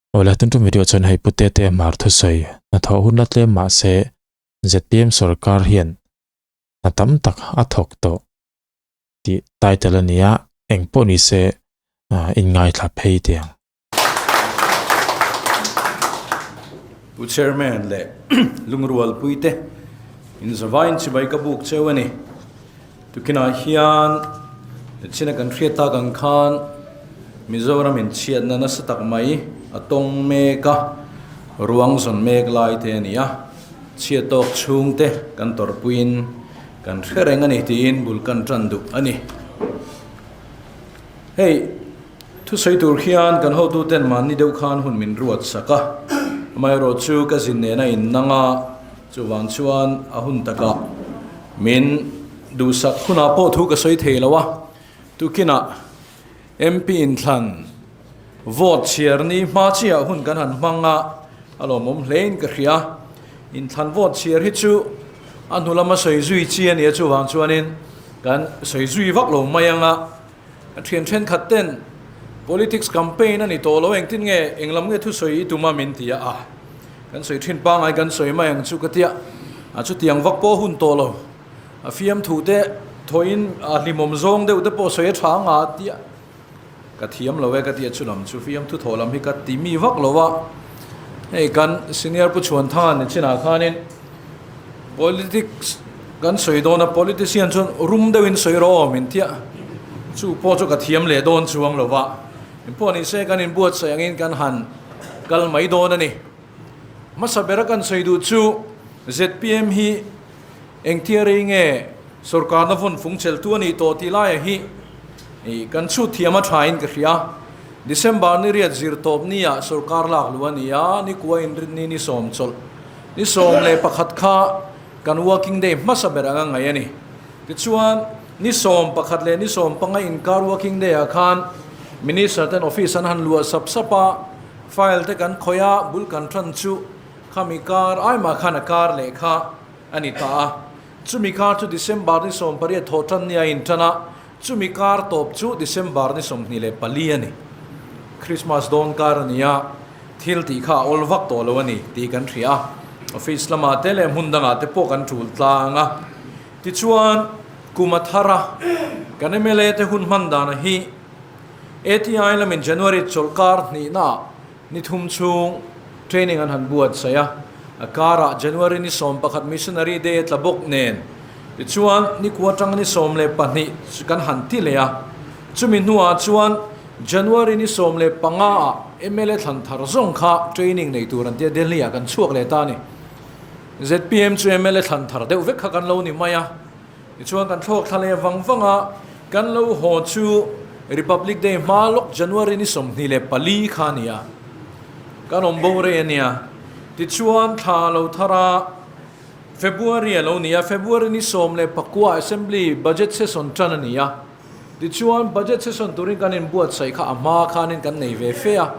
Awle tun tum video chuan hei Pu Tete Hmar thusawi hnathawh hun la tlem mahse zpm sorkar hian hna tam tak a thawk tawh tih title a ni a, eng pawh ni se inngaithla phei teh ang. Pu Chairman leh Lungrualpuite inzavain chibai ka buk cheu a ni. Tukinah hian china kan hriat tak ang khan Mizoram in chhiatna nasa tak mai a tawng mek a, ruang zawn mek lai te a ni a, chhiat tawk chhungte kan tawrhpuiin kan hre reng a ni tiin bul kan tan duh a ni. Hei thusawi tur hian kan hotuten mahni deuh khan hun min ruat sak a, amaherawhchu ka zin nena innang a, Chuvang chuan a hun takah min duhsak hunah pawh thu ka sawi thei lo a, tukinah MP inthlan vote chhiar ni hma chiah hun kan han hmang a, a lawmawm hlein ka hria. Inthlan vote chhiar hi chu a hnu lama sawi zui chi a nia, chuvang chuanin kan sawi zui vak lo mai ang a, ka thian thenkhat ten politics campaign a ni tawh lo, engtin nge englam nge thusawi i tum a min ti a, a. Kan sawi thin pangai kan sawi mai ang chu ka tia, a chutiang vak pawh hun tawh lo. A fiamthu te thawhin a hlimawm zawng deuh te pawh sawi a tha anga a tia. Ka thiam lo e ka tia chu lam chu fiamthu thawh lam hi ka ti mi vak lo a. Hei kan senior Pu Chhuanthanga ni chinah khanin politics kan sawi dawn a, politician chuan rum deuhin sawi rawh aw min tia. Chu pawh chu ka thiam leh dawn chuang lo va. Engpawh ni se kan inbuatsaih angin kan han kal mai dawn a ni. Hmasa bera kan sawi duh chu zpm hi engtia rei nge sorkarna vawn fung cheltu a nih tawh tih laia hi kan chhut thiam a thain ka hria. December ni riat zir tawp nia sorkar lak luh a ni a, ni kua inrinni ni sawm chawlh ni 11 kha kan working day hmasa ber anga ngaih a ni. Tichuan, ni 11 leh ni 15 inkar working day ah khan Minister ten office an han luah sap sap a, file te kan khawih a, bul kan tan chu khami kar ai mah khan a kar leh kha a ni ta a. Chumi kar chu December ni 18 thawh tan ni a intan a, chumi kar tawp chu December ni 24 a ni. Christmas dawn kar a ni a, thil tih kha a awl vak tawh lo a ni tih kan hria a, office lamah te leh hmun dangah te pawh kan tul tlang a. Tichuan, kum a thar a, kan mla te hun hman dana hi ATI lamin January chawlhkar hnihnaah ni thum chhung training an han buatsaih a, a karah January ni 11 Missionary Day a tla bawk nen. Tichuan, ni kua atanga ni 12 kan han ti leh a, chumi hnuah chuan January ni 15 ah mla thlan thar zawng kha training nei tur an tia Delhi ah kan chhuak leh ta a ni. Zpm chu mla thlan thar deuh vek kha kan lo ni mai a, tichuan kan thlawk thla leh vang vang a, kan lo haw chu Republic Day hma lawk January ni 24 kha a ni a, kan awm bo rei a nia. Tichuan thla lo thar a, February a lo ni a, February ni 19 Assembly Budget Session tan a ni a, tichuan Budget Session turin kan inbuatsaih kha a hma khanin kan nei ve fe a,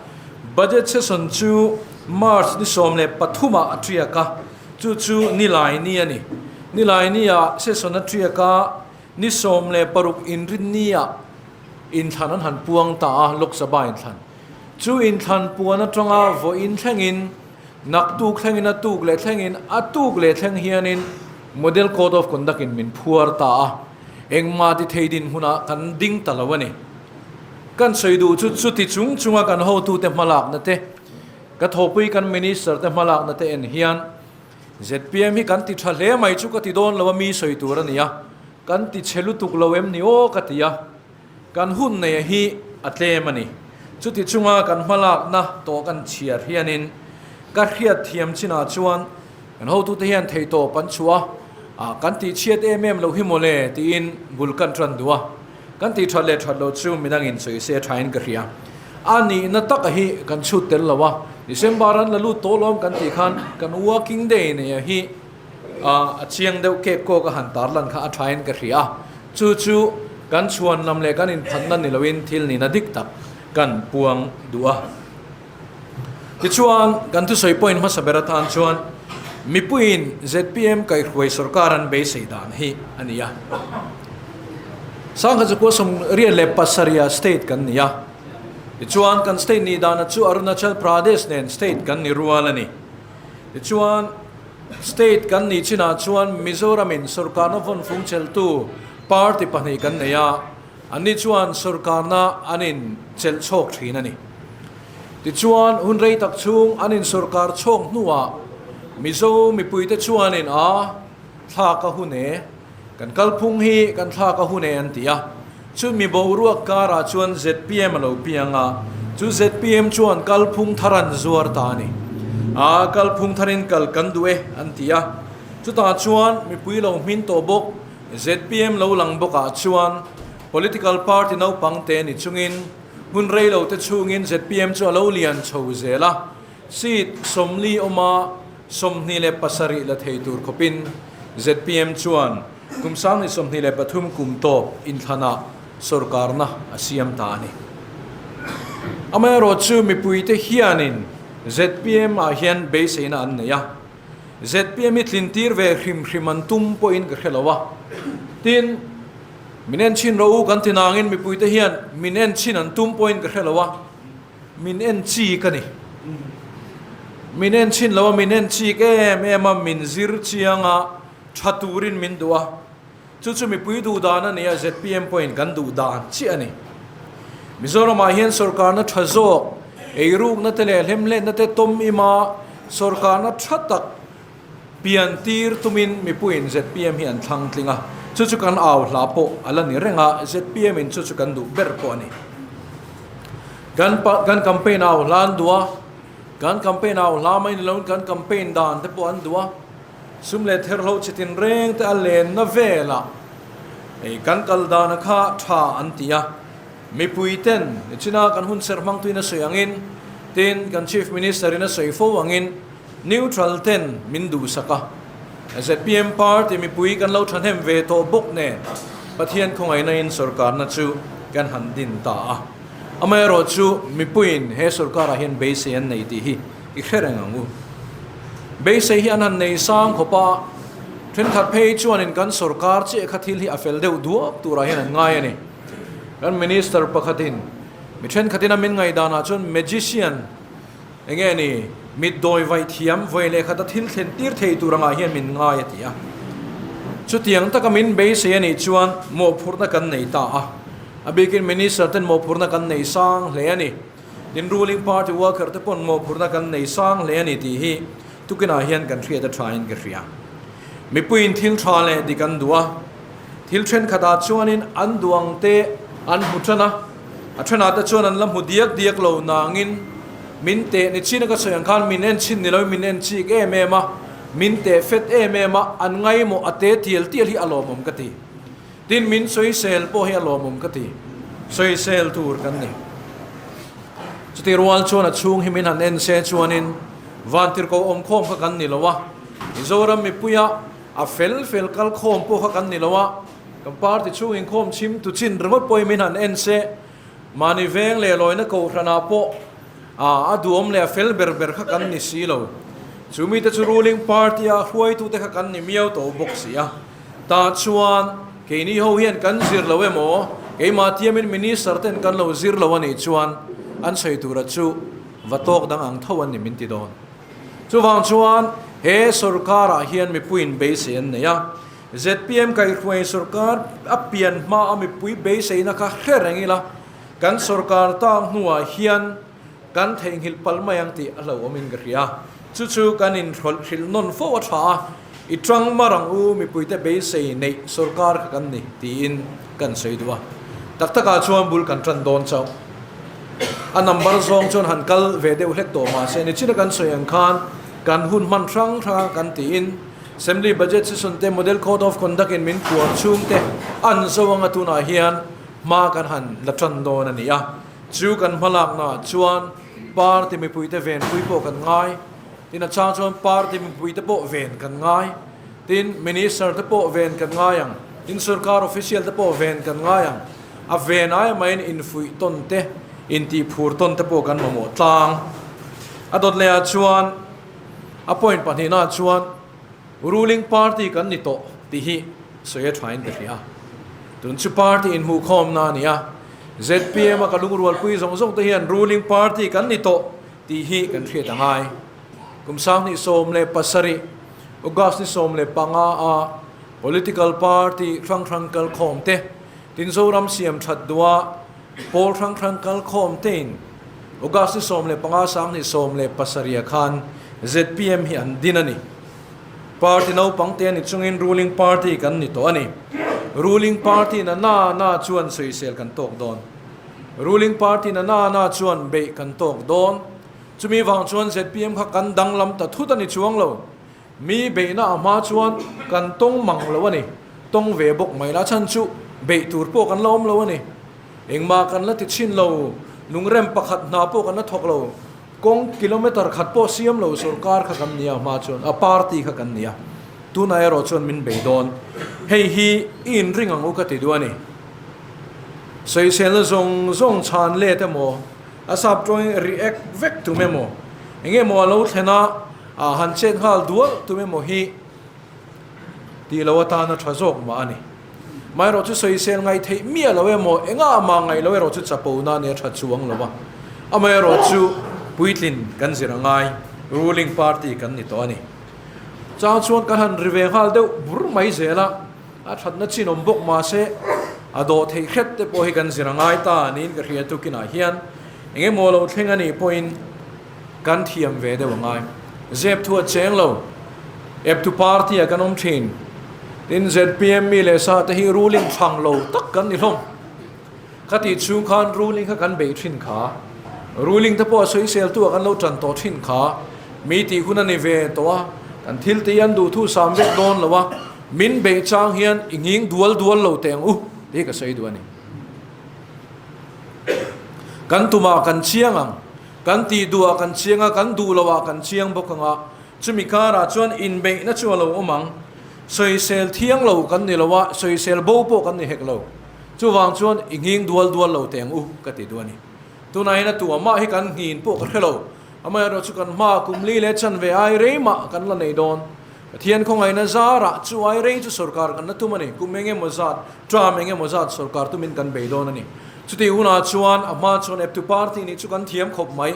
Budget Session chu March ni 13 ah a tiak a, chu chu Nilai ni a ni. Nilai ni ah session a tiak a, ni 16 inrinni ah inthlan an han puang ta a, Lok Sabha inthlan. Chu inthlan puan atanga vawiin thlengin, naktuk thlengin a tuk leh thlengin, a tuk leh thleng hianin Model Code of Conduct in min phuar ta a, engmah ti thei dinhmunah kan ding ta lo a ni. Kan sawi duh chu chuti chung chunga kan hotute hmalakna te, ka thawhpui kan Minister te hmalakna te en hian zpm hi kan ti tha hle mai chu ka ti dawn lo a mi sawi tur a ni a, kan ti chhe lutuk lo em ni aw ka ti a, kan hun neia hi a tlem a ni. Chuti chunga kan hmalakna tawh kan chhiar hianin ka hriat thiam chinah chuan kan hotute hian theihtawp an chhuah a, kan tih chhiat em em loh hi mawle tiin bul kan tan duh a. Kan tih that leh that loh chu midangin sawi se thain ka hria. A nihna taka hi kan chhut tel lo a, December an la lut tawh lawm kan tih khan kan working day neia hi a chiang deuh kek kawk a han tarlan kha a thain ka hria a. Chu chu kan chhuan lam leh kan inphatna ni loin thil nihna dik tak kan puang duh a. Tichuan, kan thusawi point hmasa ber atan chuan mipuiin zpm kaihhruai sorkar an beisei dan hi a ni a. Sangha chu kua 87 state kan ni a. Tichuan, kan state nih dana chu Arunachal Pradesh nen state kan ni rual a ni. Tichuan, state kan nih chinah chuan Mizoramin sorkarna vawnfung chelhtu party pahnih kan nei a, anni chuan sorkarna an in chelh chhawk thin a ni. Tichuan, hun rei tak chhung an in sorkar chhawk hnuah Mizo mipuite chuanin a thlak a hun e, kan kalphung hi kan thlak a hun e an ti a. Chu mi boruak karah chuan zpm a lo piang a, chu zpm chuan kalphung thar an zuar ta a ni. A, kalphung tharin kal kan duh e an ti a. Chutah chuan mipui lo hmin tawh bawk, zpm lo lang bawkah chuan political party naupang te ni chungin hun rei lo te chhungin zpm chu a lo lian chho zel a, seat 40 awma 27 la thei tur khawpin zpm chuan Kum 2023 kum tawp inthlanah sorkarna a siam ta a ni. Amaherawhchu mipuite hianin zpm ah hian beiseina an nei a, zpm hi tlintir ve hrim hrim an tum pawhin ka hre lo a. Tin, min en chhin rawh u kan ti nangin mipuite hian min en chhin an tum pawhin ka hre lo a, min en chik a ni. Min en chhin lo a, min en chik em em a, min zir chiang a, Tha turin min duh a, chu chu mipui duh dan a ni a, zpm pawhin kan duh dan chiah a ni. Mizoramah hian sorkarna tha zawk, eirukna te leh hlemhletna te tawm ima sorkarna tha tak pian tir tumin mipuiin zpm hi an thlang tling a, chu chu kan au hla pawh a la ni reng a, zpm in chu chu kan duh ber pawh a ni. Kan kan campaign au hla an duh a, kan campaign au hla mai ni loin kan campaign dan te pawh an duh a, Sum leh therhlo chi tinreng te a lenna velah ei kan kal dana kha tha an ti a, mipui ten nichina kan hun serh hmangtuin a sawi angin, tin kan Chief Minister in a sawi fo angin neutral ten min duhsak a, zpm party mipui kan lo thahnem ve tawh bawk nen Pathian khawngaihna in sorkarna chu kan han din ta a, amaherawhchu mipuiin he sorkarah hian beisei an nei tih hi i hre reng ang u. Beisei hi an han nei sang khawp a, thenkhat phei chuanin kan sorkar chiah kha thil hi a fel deuh duak turah hian an ngai a ni. Kan Minister pakhatin mi thenkhatin a min ngaihdanah chuan magician enge ni mitdawi vaih thiam vawi leh khata thil thlen tir thei tur angah hian min ngai a ti a. Chutiang taka min beisei a nih chuan mawhphurhna kan nei ta a, a bikin Minister ten mawhphurhna kan nei sang hle a ni. Tin, ruling party worker te pawn mawhphurhna kan nei sang hle a ni tih hi tukinah hian kan hriat a thain ka hria. Mipuiin thil tha leh dik an duh a, thil thenkhatah chuanin an duh ang te an hmu tan a, a thenah te chuan an la hmu diak diak lo nangin min teh ni chin a ka sawi ang khan min en chhin ni loin min en chik em em a, min teh fet em em a, an ngaimawh a te tial tial hi a lawmawm ka ti. Tin, min sawisel pawh hi a lawmawm ka ti. Sawisel tur kan ni. Chuti rual chuan a chhung hi min han en se chuanin Vantirhkoh awmkhawm kha kan ni lo a, Mizoram mipuia a fel fel kal khawm pawh kha kan ni lo a, kan party chhung inkhawm chhim tu chin ringawt pawhin min han en se, mahni veng leh lawina kohhranah pawh a duhawm leh a fel ber ber kha kan ni si lo. Chu mite chu ruling party-a hruaitute kha kan ni miau tawh bawk si a. Tah chuan keini ho hian kan zir lo emaw, keimah tiamin Minister ten kan lo zir lo a nih chuan an sawi tura chu va tawk dang ang tho an ni min ti dawn. Chuvang chuan he sorkarah hian mipuiin beisei an nei a, zpm kaihhruai sorkar a pian hmaa mipui beiseina kha hre reng ila, kan sorkar tang hnuah hian kan theihnghilh palh mai ang tih a hlauhawmin ka hria. Chu chu kan inhrawlh hrilh nawn fo a tha a, i tang mar ang u mipuite beisei neih sorkar kha kan ni tiin kan sawi duh a. Tak takah chuan bul kan tan dawn chauh. A number zawng chuan han kal ve deuh hlek tawh mahse nichina kan sawi ang khan kan hun hman hrang hrang a kan tiin Assembly Budget Session te Model Code of Conduct in min puar chhung te an zo anga tunah hian hma kan han la tan dawn a ni a. Chu kan hmalaknaah chuan party mipuite venpui pawh kan ngai, tin a chang chuan party mipuite pawh ven kan ngai, tin minister te pawh ven kan ngai ang, tin sorkar official te pawh ven kan ngai ang, a ven aia maiin infuih tawn te, intihphur tawn te pawh kan mamawh tlang. A dawt lehah chuan a point pahnihnaah chuan ruling party kan ni tawh tih hi sawi a thain ka hria. Tun chu party inhmuhkhawmna a ni a. Zpm a ka lungrualpui zawng zawng te hian ruling party kan ni tawh tih hi kan hriat a ngai. Kum 2017 August ni 15 a political party hrang hrang kalkhawm te, tin Zoram siam that duha pawl hrang hrang kalkhawm tein August ni 15 2017 khan zpm hi an din a ni. Party naupang te a ni chungin ruling party kan ni tawh a ni. Ruling party na na na chuan sawisel kan tawk dawn. Ruling party na na na chuan beih kan tawk dawn. Chumi vang chuan zpm kha kan danglam ta thut a ni chuang lo. Mi beihna a hma chuan kan tawng mang lo a ni. Tawng ve bawk mai la chhan chu beih tur pawh kan la awm lo a ni. Engmah kan la ti chhin lo, lungrem pakhat hna pawh kan la thawk lo. Kawng kilometre khat pawh siam lo sorkar kha kan nia hma chuan a party kha kan nia. Tunah erawh chuan min bei dawn. Hei hi i inring ang u ka ti duh a ni. Sawiselna zawng zawng chhan let emaw, a sap tawngin react vek tum emaw, eng emaw a lo thlen a, a han chet nghal dual tum emaw hi tih lo atana tha zawk mah a ni. Amaherawh chu sawisel ngaih theih miah lo emaw, engah mah ngaih lo erawh chu chapo na nia tha chuang lo a. Amaherawh chu puitlin kan zir a ngai, ruling party kan ni tawh a ni. Chang chuan kan han ri ve nghal deuh bur mai zel a, a thatna chin awm bawk mahse a dawh theih hret te pawh hi kan zir a ngai ta niin ka hria tukinah hian eng emaw lo thleng a nih pawhin kan thiam ve deuh a ngai. Zep thu a cheng lo. Ep tu party ah kan awm thin. Tin zpm mi leh sa te hi ruling thlang lo tak kan ni hlawm. Kha tih chhung khan ruling kha kan beih thin kha. Ruling te pawh a sawisel tu ah kan lo tan tawh thin kha. Mi tih hun a ni ve tawh a. Kan thil te hi an duh thu sam vek dawn lo a. Min beih chang hian i nghing dual dual lo teh ang u tih hi ka sawi duh a ni. Kan tumah kan chiang ang. Kan tih duhah kan chiang a, kan duh lohah kan chiang bawk ang a, chumi karah chuan inbeihna chu a lo awm ang. Sawisel thiang lo kan ni lo a, sawisel bo pawh kan ni hek lo. Chuvang chuan i nghing dual dual lo teh ang u ka ti duh a ni. Tunah hian a tu amah hi kan nghin pawh ka hre lo. Amaherawh chu kan hma kum li leh chanve ai rei mah kan la nei dawn. Pathian khawngaihna zarah chu ai rei chu sorkar kan la tum a ni. Kum eng emaw zat, term eng emaw zat sorkar tumin kan bei dawn a ni. Chutih hunah chuan a hma chuan eptu party nih chu kan thiam khawp mai.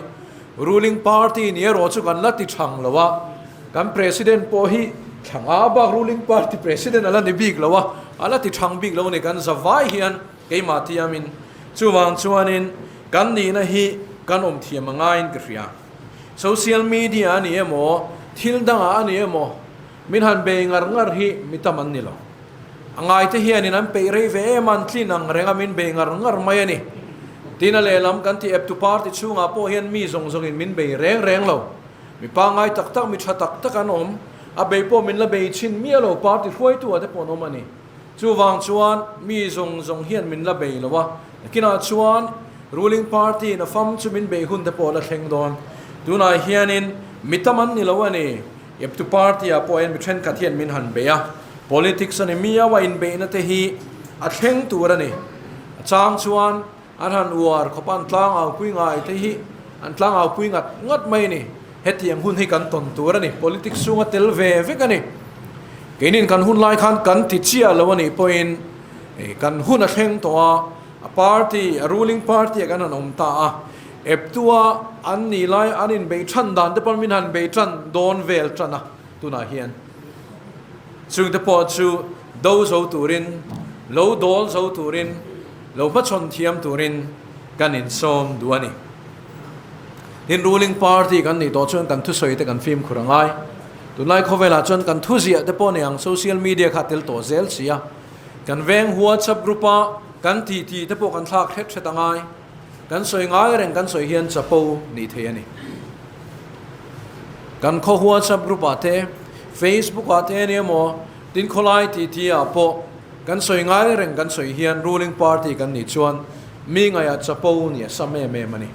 Ruling party nih erawh chu kan la ti thang lo a. Kan president pawh hi thlanga bak ruling party president a la ni bik lo a, a la ti thang bik lo a ni. Kan za vai hian keimah tiamin chuvang chuanin kan nihna hi kan awm thiam a ngaiin ka hria. Social media a ni emaw, thil dangah a ni emaw, min han bei ngar ngar hi mi tam an ni lo. A ngaite hianin an peih rei ve em a, an tlin ang reng a, min bei ngar ngar mai a ni. Tin a lehlam kan tih eptu party chhungah pawh hian mi zawng zawngin min bei reng reng lo. Mi pangngai tak tak, mi tha tak tak an awm. A bei pawh min la bei chhin miah lo, party hruaitu ah te pawh an awm a ni. Chuvang chuan mi zawng zawng hian min la bei lo a, nakinah chuan ruling party in a fam chu min bei hun te pawh a la thleng dawn. Tunah hianin mi tam an ni lo a ni. Eptu party ah pawh hian mi thenkhat hian min han bei a, politics a ni miau a inbeihna te hi a thleng tur a ni. A chang chuan an han uar khawp a, an tlangaupui ngai te hi an tlangaupui ngat ngat mai a ni. Hetiang hun hi kan tawn tur a ni, politics chhunga tel ve vek a ni. Keinin kan hun lai khan kan ti chiah lo a nih pawhin kan hun a thleng tawh a, a party, a ruling party ah kan han awm ta a, eptua an nih lai an inbeih than dan te pawh min han bei tan dawn vel tan a tunah hian. Chungte pawh chu do zo turin, lo dawl zo turin, lo hmachhawn thiam turin kan insawm duh a ni. Tin, ruling party kan nih tawh chuan kan thusawi te kan fimkhur a ngai. Tunlai khawvelah chuan kan thuziah te pawh ni ang social media kha tel tawh zel si a. Kan veng WhatsApp group a kan ti ti te pawh kan thlak hret hret a ngai. Kan sawi ngai reng kan sawi hian chapo nih thei a ni. Kan khaw WhatsApp group ah te, Facebook ah te ania maw, tin khawlai ti ti ah pawh kan sawi ngai reng kan sawi hian ruling party kan nih chuan Mi ngaihah chapo nia sam em em a ni.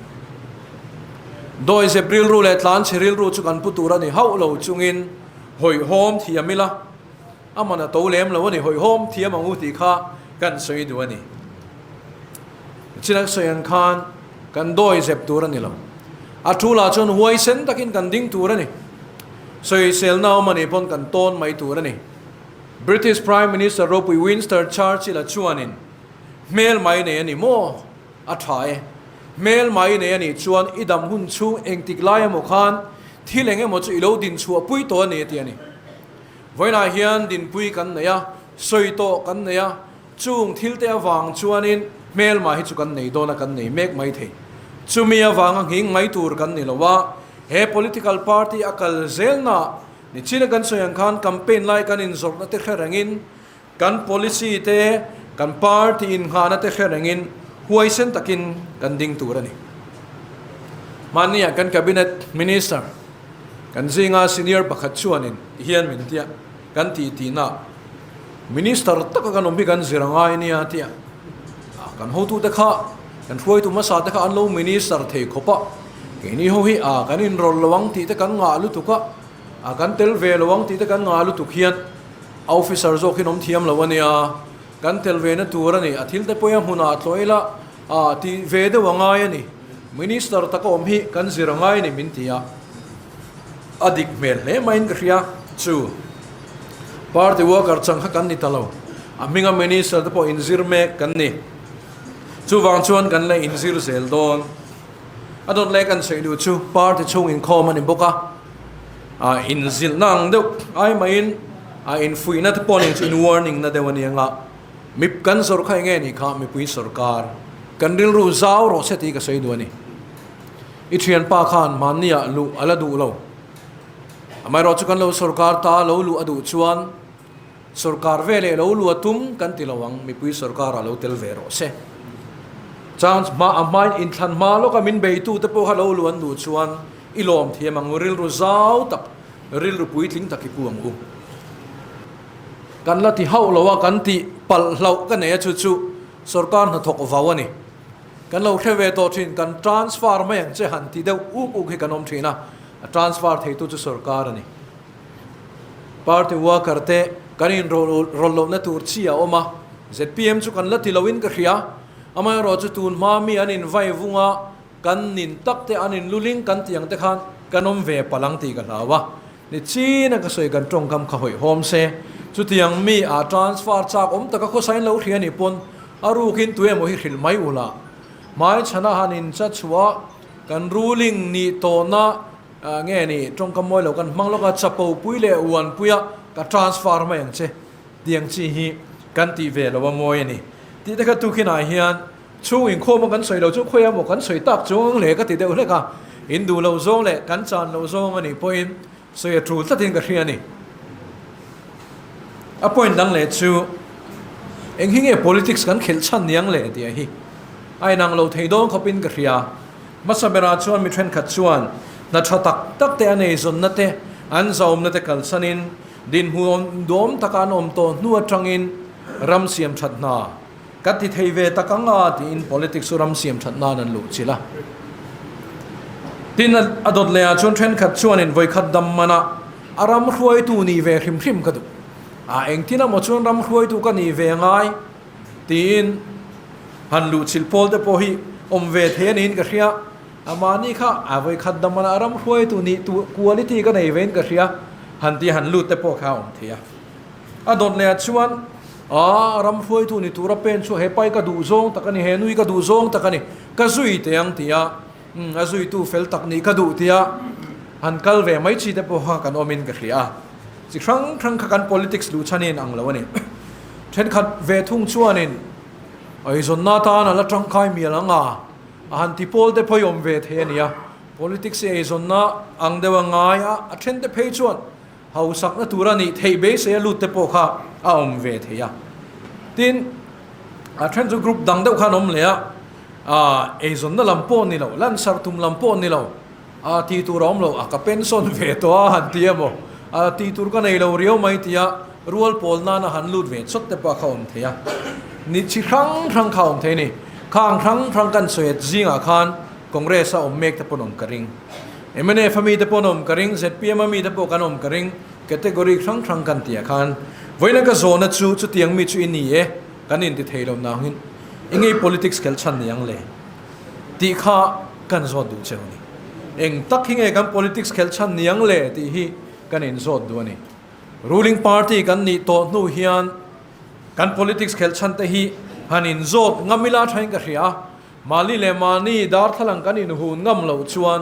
Dawizep rilru leh tlanchhe rilru chu kan pu tur a ni hauh lo chungin hawihhawm thiam ila, a man a to lem lo a ni, hawihhawm thiam ang u tih kha kan sawi duh a ni. Chin an sawi ang khan kan dawizep tur a ni lo. A thulah chuan huaisen takin kan ding tur a ni. Sawiselna awm a nih pawn kan tawn mai tur a ni. British Prime Minister ropui Winston Churchill-a chuanin, Hmel mai nei a ni maw? A tha e. Hmelma i nei a nih chuan i dam hun chhung engtik lai emaw khan thil eng emaw chu i lo din chhuah pui tawh a ni a ti a ni. Vawiinah hian dinpui kan nei a, sawi tawh kan nei a, chung thil te avang chuanin hmelma hi chu kan nei dawn a, kan nei mek mai thei. Chumi avanga nghing mai tur kan ni lo a, he political party a kal zelna nichin a kan sawi ang khan campaign lai kan inzawrhna te hre rengin, Kan policy te, kan party innghahna te hre rengin huaisen takin kan ding tur a ni. Hmanniah kan cabinet minister, kan zinga senior pakhat chuanin ti hian min tia, kan tih tihna minister taka kan awm hi kan zir a ngai nia tia, kan hotute kha, kan hruaitu hmasa te kha an lo minister thei khawp a, keini ho hi a kan inrawlh lo ang tih te kan ngah lutuk a, a kan tel ve lo ang tih te kan ngah lutuk hian A officer zawk hian awm thiam lo a nia, kan tel ve na tur a ni, a thil te pawh a hmunah tlawh ila a tih ve deuh a ngai a ni, Minister taka awm hi kan zir a ngai a ni min ti a, a dik hmel hle maiin ka hria chu party worker chang kha kan ni ta lo, a hminga Minister te pawh inzir mek kan ni, chuvang chuan kan la inzir zel dawn. A dawt leh kan sawi duh chu party chhung inkhawm a ni bawk a. A inzilhna ang deuh ai maiin a infuihna te pawh nen chu in warning na deuh a ni anga mip kan zawrh kha enge nih kha mipui sawrkar kan rilru zau rawh se tih ka sawi duh a ni. I thianpa khan mahniah luh a la duh lo. Amaherawh chu kan lo sawrkar ta lo luh a duh chuan Sawrkar ve leh lo lua tum kan ti lo ang, mipui sawrkarah lo tel ve rawh se. Chang hma a hmain inthlan hma lawka min beitute pawh kha lo lu an duh chuan i lawm thiam ang u, rilru zau tak, rilru puitling tak i pu ang u. Kan la ti hauh lo a, kan ti palh hlauh ka nei a chu chu sawrkar hnathawk vau a ni. Kan lo hre ve tawh thin, kan transfer mai ang che han ti deuh uk uk hi kan awm thin a, a transfer theitu chu sawrkar a ni. Party worker te kan in rawlh lohna tur chi a awm a, zpm chu kan la ti loin ka hria. Amaherawh chu tun hma mi an in vai vung a, kan nin tak te an in luling kan tih ang te khan kan awm ve palh ang tih ka hlau a. Ni chin a ka sawi kan tawngkam kha hawihhawm se, chutiang mi a transfer chak awm taka khawsain lo hria nih pawn a rukin tuemaw hi hrilh mai ula. Hmaichhana han in cha chhuah kan ruling nih tawhna Nge ni, tawngkam mawi lo kan hmang lawk a, chapo pui leh uan puia ka transfer mai ang che tiang chi hi kan tih ve lo a mawi a ni. Tih te kha tukhinah hian chhung inkhawm a kan sawi lo chu khawi emaw kan sawi tak chuang ang le ka ti deuh hlek a, in duh lo zawng leh kan chan lo zawng a nih pawhin sawi a tul tlatin ka hria a ni. A point dang leh chu eng hi nge politics kan khelh chhan niang le tih a hi a inang lo thei dawn khawpin ka hria. Hmasa berah chuan mi thenkhat chuan hna tha tak tak te an eizawnna te, an zaumna te kalsanin dinhmun duhawm taka an awm tawh hnu atangin ram siam that hna ka ti thei ve tak ang a tiin politics chu ram siam that nan an luh chilh a. Tin, a dawt lehah chuan thenkhat chuanin vawikhat dam manah a ram hruaitu nih ve hrim hrim ka duh a, engtin emaw chuan ram hruaitu ka nih ve ngai Tiin han luh chilh pawl te pawh hi awm ve thei a niin ka hria. A mahni kha a vawi khat dam a ram hruaitu nih tu quality ka nei vein ka hria han tih han lut te pawh kha a awm thei a. A dawt leh ah chuan a ram hruaitu ni tura pen chu he pai ka duh zawng tak a ni, he nui ka duh zawng tak a ni, ka zui teh ang tia a zuitu fel tak nih ka duh tia han kal ve mai chi te pawh kha kan awmin ka hria a. Chi hrang hrang kha kan politics luh chhan in ang lo a ni. Thenkhat ve thung chuanin eizawnna atan a la tangkai mial ang a, a han ti pawl te pawh i awm ve thei a nia. Politics hi eizawnna ang deuh a ngai a, a then te phei chuan hausakna tur a nih theih beisei a lut te pawh kha a awm ve thei a. Tin, a then chu group dang deuh khan awm leh a, eizawnna lam pawh ni lo, lansarh tum lam pawh ni lo, A tih tur a awm lo, a ka pension ve tawh a han ti emaw, a tih tur ka nei lo riau mai tia rual pawl nana han lut ve chawt te pawh kha awm thei a. Ni chi hrang hrang kha awm thei a ni. Khang hrang hrang kan sawi at zingah khan Congress a awm mek te pawh an awm ka ring. Mnf a mi te pawh an awm ka ring, zpm a mi te pawh kan awm ka ring, category hrang hrang kan tih ah khan vawiin ka zawhna chu chutiang mi chu i ni e, kan inti thei lo nangin i ngei politics khelh chhan ni ang le. Tih kha kan zawt duh cheu a ni. Eng tak hi nge kan politics khelh chhan niang le tih hi kan inzawt duh a ni. Ruling party kan nih tawh hnu hian kan politics khelh chhan te hi han inzawt ngam ila thain ka hria a. Mahni leh mahni darthlalang kan inhun ngam loh chuan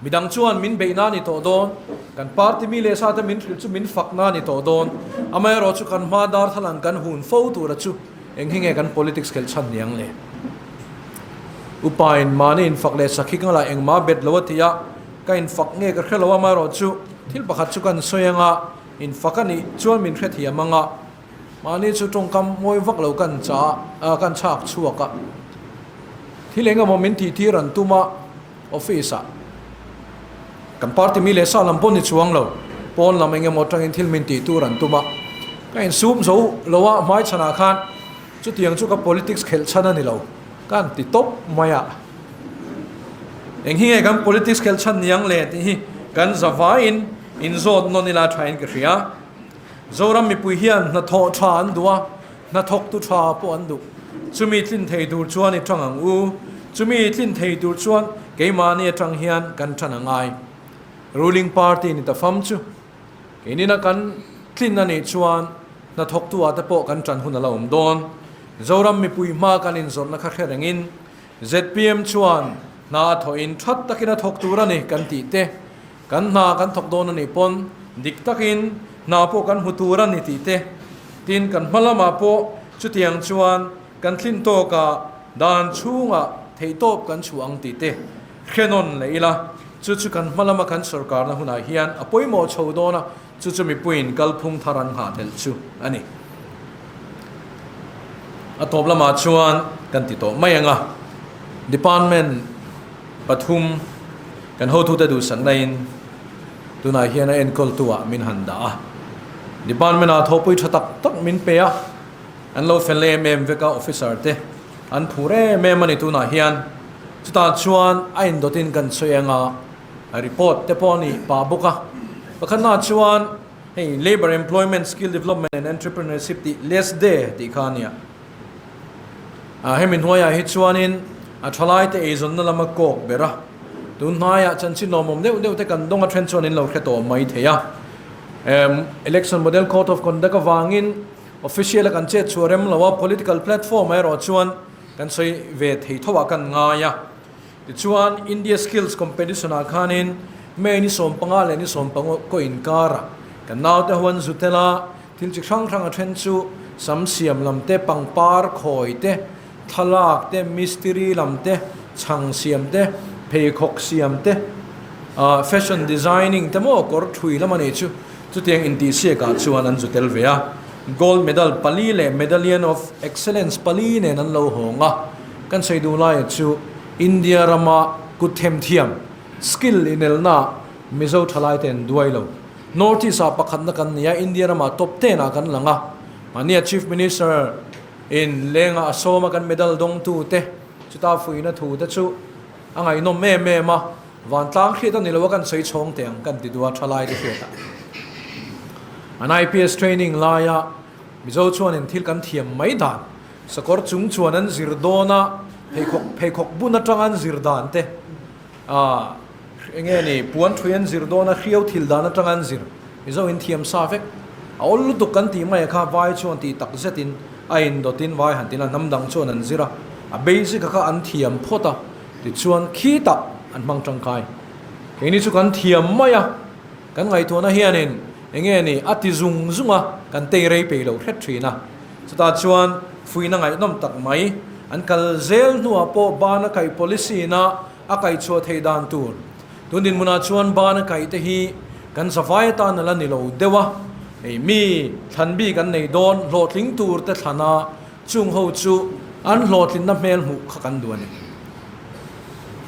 midang chuan min beihna a ni tawh dawn, kan party mi leh sa te min hrilh chu min fakna a ni tawh dawn. Amaherawh chu kan hma darthlalang kan hun fo tura chu eng hi nge kan politics khelh chhan niang le? Upain mahni infak leh sakhi ka lah engmah bet lo a ti a, ka infak nge ka hre lo amaherawh chu thil pakhat chu kan sawi anga infak a nih chuan min hrethiam anga Mahni chu tawngkam mawi vak lo kan cha a, kan chhak chhuak a. Thil eng emaw min tihtir an tum a, office ah kan party mi leh sa lam pawh ni chuang lo, pawn lam eng emaw atangin thil min tihtur an tum a. Ka insum zo lo a, hmaichhanah khan chutiang chu ka politics khelh chhan a ni lo, ka han ti tawp mai a. Eng hi nge kan politics khelh chhan niang le tih hi kan zavaiin inzawt nawn ila thain ka hria. Zoram mipui hian hnathawh tha an duh a, hnathawktu tha pawh an duh. Chumi tlin thei tur chuan i tang ang u. Chumi tlin thei tur chuan keimahni atang hian kan tan a ngai. Ruling party ni ta fam chu keinina kan tlin a nih chuan hnathawktu ah te pawh kan tan hun a la awm dawn. Zoram mipui hma kan inzawrhna kha hre rengin zpm chuan hna a thawhin that takin a thawk tur a ni kan tih te, Kan hna kan thawk dawn a nih pawn dik takin hna pawh kan hmu tur a ni tih te, tin kan hma lamah pawh chutiang chuan kan thlin tawkah dan chhungah theihtawp kan chhuah ang tih te hre nawn leh ila, chu chu kan hma lama kan sorkarna hunah hian a pawimawh chho dawn a, chu chu mipuiin kalphung thar an nghah tel chu a ni. A tawp lamah chuan kan ti tawh mai ang a, department pathum kan hotute duhsaknain tunah hian a enkawltuah min han dah a, department-ah thawhpui tha tak tak min pe a, an lo fel em em vek a, officer te an phur em em a ni tunah hian. Chutah chuan a indawtin kan sawi ang a, report te pawh a nih pah bawk a. Pakhatnaah chuan hei Labour Employment Skill Development and Entrepreneurship tih LESDE tih kha a nia. Hemi hnuaiah hi chuanin a thalaite eizawnna lama kawk ber a, tun hnaiah chanchin lawmawm deuh deuh te kan dawng a then chuan in lo hre tawh mai thei a. Election Model Code of Conduct avangin official a kan chet chhuah rem lo a, political platform ah erawh chuan kan sawi ve thei tho ah kan ngai a. Tichuan India Skills Competition ah khanin May ni 15 leh ni 15 kaw inkarah kan naute ho an zu tel a, Thil chi hrang hrang a then chu sam siam lam te, pangpar khawi te, thlalak te, mistiri lam te, chhang siam te, pheikhawk siam te, fashion designing te maw kawr thui lam a nih chu. Chutiang intihsiakah chuan an zu tel ve a, gold medal pali leh medallion of excellence pali nen an lo hawng a. Kan sawi duh laia chu India rama kut themthiam, skill, inelnaah Mizo thalaite an duai lo. North East ah pakhatna kan ni a, India ramah top ten ah kan lang a. Mahnia Chief Minister in lengah a sawm a kan medal dawngtu te chuta fuihna thu te chu a ngaihnawm em em a, vantlang hriat a ni lo a kan sawi chhawng teh ang kan ti duh a thalai te hriat ah. An IPS training laia Mizo chuanin thil kan thiam mai dan, sakawr chung chuan an zir dawn a, pheikhawk pheikhawk bun atanga an zir dan te, A, enge ni, puan thui an zir dawn a, hriau thil dan atang an zir. Mizo in thiam sa vek. A awl lutuk kan tih mai a kha, vai chuan tih tak zetin a indawtin vai han tina hnam dang chuan an zir a, a basic a kha an thiam phawt a, tichuan khitah an hmang tangkai. Keini chu kan thiam mai a, kan ngaihtuahna hianin enge ni, a ti zung zung a, kan tei rei peih lo hret thin a. Chutah chuan fuihna ngaihnawm tak mai an kal zel hnuah pawh bana kaih policy na a kaihchhuah theih dan tur. Tun dinhmunah chuan ban a kaih te hi kan zavai atan a la ni lo deuh a, hei mi thlan bik an nei dawn hlawhtling tur te thlan a, chung ho chu an hlawhtlinna hmel hmuh kha kan duh a ni.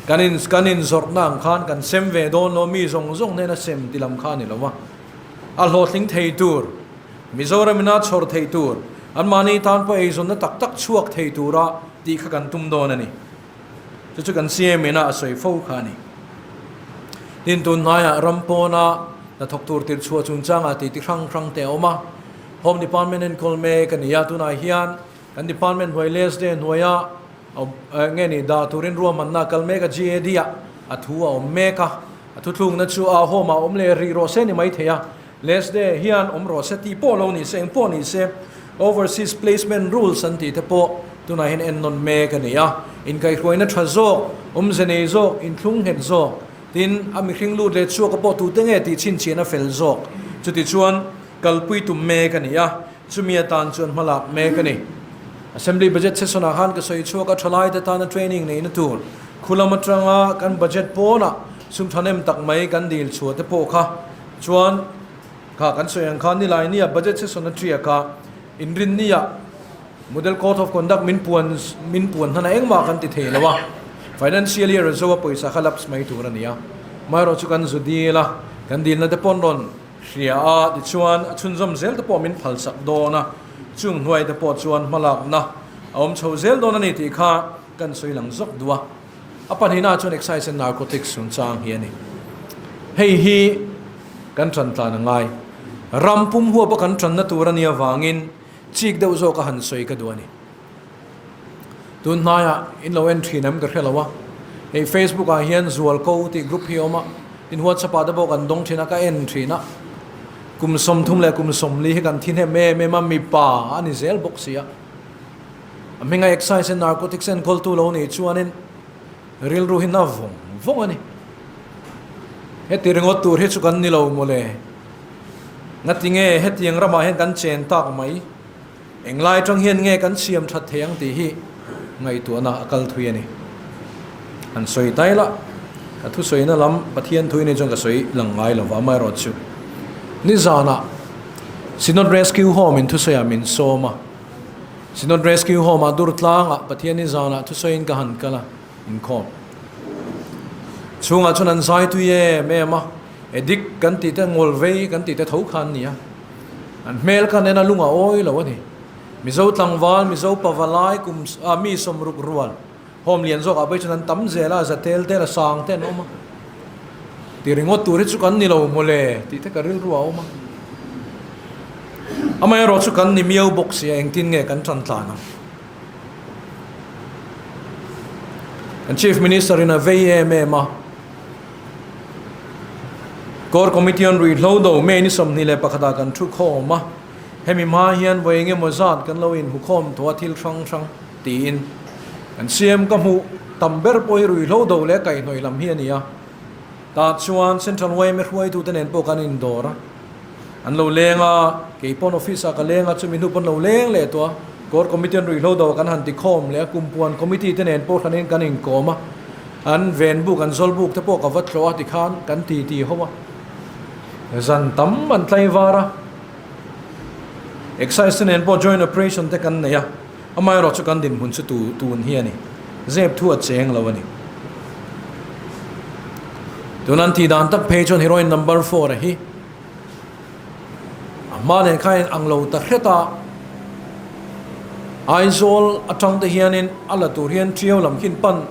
Kan in kan inzawrhna ang khan kan sem ve dawn lo, mi zawng zawng hnena sem ti lam kha a ni lo a, a hlawhtling thei tur, Mizoram ina chhawr thei tur, anmahni tan pawh eizawnna tak tak chhuak thei tura tih kha kan tum dawn a ni. Chu chu kan CM ina a sawi fo kha a ni. Tin, tun hnaiah ram pawna hnathawk tur tirh chhuah chungchangah tih ti hrang hrang te a awm a. Home Department enkawl mek a ni a, tunah hian kan department hnuai LSD hnuaia nge ni dah turin ruahmanna a kal mek a, GAD ah a thu a awm mek a. A thuthlukna chu a home ah awm leh rih rawh se ni mai thei a. LSD hian awm rawh se tih pawh lo ni se, eng pawh ni se, Overseas Placement Rules an tih te pawh tunah hian ennawn mek a ni a. Inkaihhruaina tha zawk, awmze nei zawk, inthlung nghet zawk, tin a mihring lut leh chhuak a pawh tute nge tih chhinchhiahna fel zawk. Chutichuan, kalpui tum mek a ni a, chumi atan chuan hmalak mek a ni. Assembly Budget Session-ah khan ka sawi chhuak a, thalaite tana training neihna tur khulam atanga kan budget pawnah sum thahnem tak mai kan dil chhuah te pawh kha chuan kha kan sawi ang khan nilai nia Budget Session a tiak a, inrinnia Model Code of Conduct min puan min puan hnan a engmah kan ti thei lo a, Financial Year zo a pawisa kha lapse mai tur a ni a, amaherawh chu kan zu dil a, kan dilna te pawh an rawn hria a, tichuan a chhunzawm zel te pawh min phalsak dawn a, chung hnuai te pawh chuan hmalakna a awm chho zel dawn a ni tih kha kan sawi lang zawk duh a. A pahnihna chuan Excise and Narcotics chungchang hi a ni. Hei hi kan tan tlan a ngai. Ram pum huapa kan tanna tur a nih avangin Chik deuh zawk a han sawi ka duh a ni. Tun hnaiah in lo en thin em ka hre lo a, hei Facebook ah hian Zualko tih group hi a awm a, tin WhatsApp ah te pawh kan dawng thin a, ka en thin a. Kum 30 leh kum 40 hi kan thi hnem em em a, mipa a ni zel bawk si a. A hminga Excise and Narcotics enkawltu lo nih chuanin rilru hi na vawng vawng a ni. Heti ringawt tur hi chu kan ni lo mawle. Ngatinge hetiang ramah hian kan chen tak mai? Englai atang hian nge kan siam that thei ang tih hi ngaihtuahna a kal thui a ni. Han sawi tai la, ka thusawina lam Pathian thui ni chuan ka sawi lang ngai lo va, amaherawhchu nizanah Synod Rescue Home in thusawiah min sawm a, Synod Rescue Home ah Durtlangah Pathian nizanah thusawiin ka han kal a, inkhawm chhungah chuan an zai tui em em a. Edik kan tih te, ngawlvei kan tih te tho kha an ni a, an hmel kha nen a lung a awi lo a ni. Mizo tlangval, Mizo pavalai kum ah mi sawmruk rual hawm lian zawk ah pawh hi chuan an tam zel a, za tel tel a sang te an awm a. Ti ringawt tur hi chu kan ni lo mawle tih te ka rilru a awm a. Amaherawh chu kan ni miau bawk si a, engtin nge kan tan tlan ang? Kan Chief Minister in a vei em em a. Core Committee an ruihhlo do May ni 21 ah kan thu khawm a, hemi hma hian vawi eng emaw zat kan lo inhmu khawm tawh a thil hrang hrang tiin kan siam ka hmuh tam ber pawh hi ruihhlo do leh kaihhnawih lam hi a ni a, tah chuan Central yma hruaitute nen pawh kan indawr a, an lo leng a, kei pawn office ah ka leng a, chumi hnu pawn lo leng leh tawh a, Core Committee an ruihhlo do ah kan han ti khawm leh a, Kumpuan Committee te nen pawh hranin kan inkawm a. An ven buk, an zawl buk te pawh ka va tlawh a tikhan kan ti ti ho a. Zan tam an tlai var a. Excise te nen pawh joint operation te kan nei a. Amaherawh chu kan dinhmun chu tu tun hi a ni. Zep thu a cheng lo a ni. Tun an tih dan tak phei chuan heroin number four a hi a hma nen khan ang lo ta hret a. Aizawl atang te hianin a la tur hian Tiau lam khin pan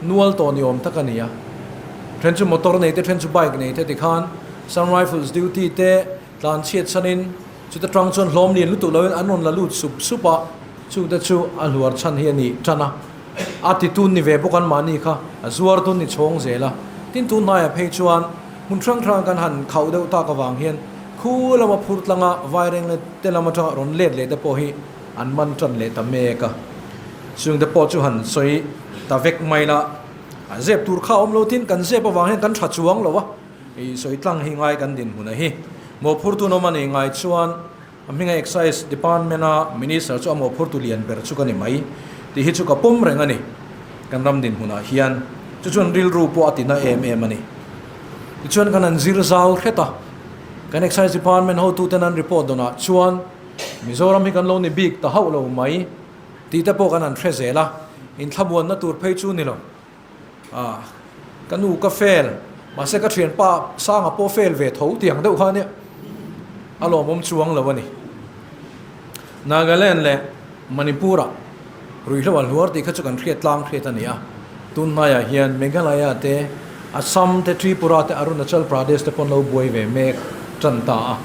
nual tawh ni awm tak a ni a. Then chu motor nei te, then chu bike nei te tikhan Assam Rifles duty te tlan chhiat chhanin chuta tang chuan hlawm lian lutuk loin an rawn la lut sup sup a, chute chu a hluar chhan hi a ni tan a. A ti tun ni ve bawk an mahni kha a zuar tun ni chhawng zel a. Tin tun hnaiah phei chuan hmun hrang hrang kan han khauh deuh tak avang hian Khu lama phur tlanga vaireng leh te lam atanga rawn let leh te pawh hi an man tan leh ta mek a. Chung te pawh chu han sawi ta vek mai la, an zep tur kha a awm lo tin kan zep avang hian kan tha chuang lo a, hei sawi tlang hi ngai kan dinhmun a hi. Mawhphurtu an awm a nih ngai chuan a hminga Excise Department a Minister chu a mawhphurtu lian ber chu ka ni mai tih hi chu ka pawm reng a ni. Kan ram dinhmunah hian chu chuan rilru pawh a ti na em em a ni. Tichuan kan han zir zau hret a. Kan Excise Department hotuten an report dawnah chuan Mizoram hi kan lo ni bik ta hauh lo mai tih te pawh kan han hre zel a, inthlamuanna tur phei chu ni lo. Ah, ka nu ka fail, mahse ka thianpa Sanga pawh fail ve tho tiang deuh kha nia, a lawmawm chuang lo a ni. Nagaland leh Manipur-ah ruihhlo a hluar tih kha chu kan hriat tlang hriat a ni a, tun hnaiah hian Meghalaya te, Assam te, Tripura te, Arunachal Pradesh te pawn lo buai ve mek tan ta a.